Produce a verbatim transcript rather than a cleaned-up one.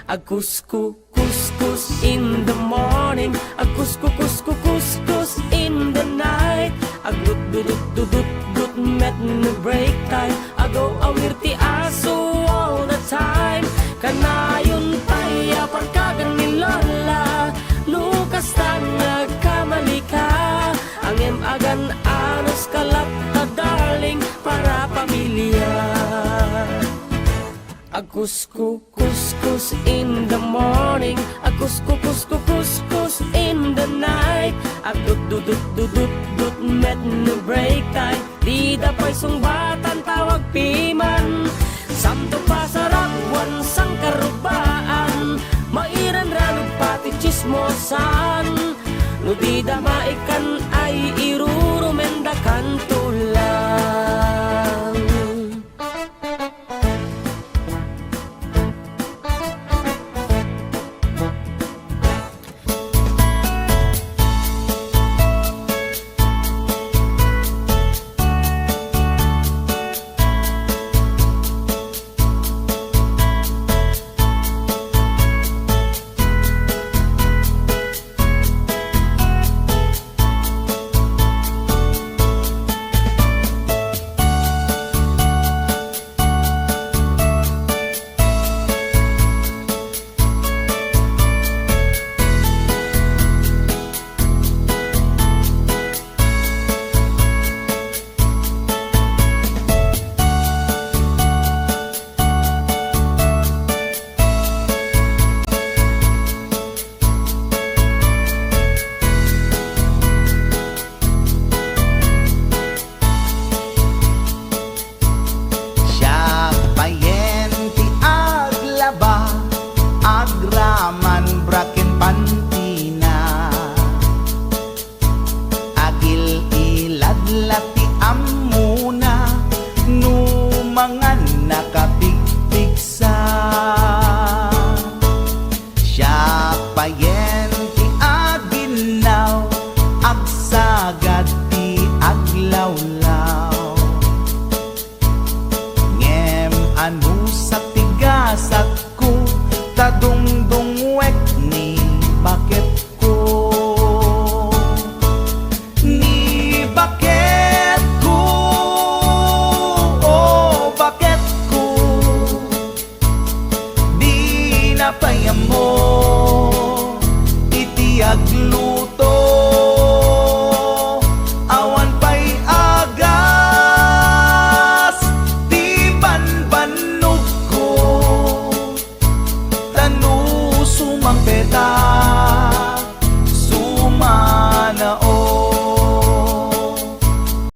Agkusku, kuskus in the morning. Agkusku, kusku, kuskus in the night. Agdududut, dudut, dut, met no break time. Agaw-awir ti aso all the time. Kanayon pay a parkagan ni Lola. No kasta nga agkamali ka, ngem agan-anos ka latta, darling, para pamilya. Agkusku, kuskus in the morning. Agkusku, kusku, kuskus in the night. Agdududut, dudut, dut, met no break time. Dida pay sungbatan, tawag piman. Samto pasarag, wan sangkarubaan. Mairanranog pati tsismosan. No dida maikkan ay irurumendakanto lang. Siak payen ti aglaba, agraman bra ken pantina. Agil-ilad la ti ammona no mangan nakapigpigsa. Siak payen ti aginnaw, agsagad ti aglawlaw. Ngem anusat ti gasatko, ta dungdungwek ni baketko. Ni baketko, o baketko, dina pay ammo iti agluto. Awan pay agas ti banbannogko. Ta no sumangpet a, sumanao.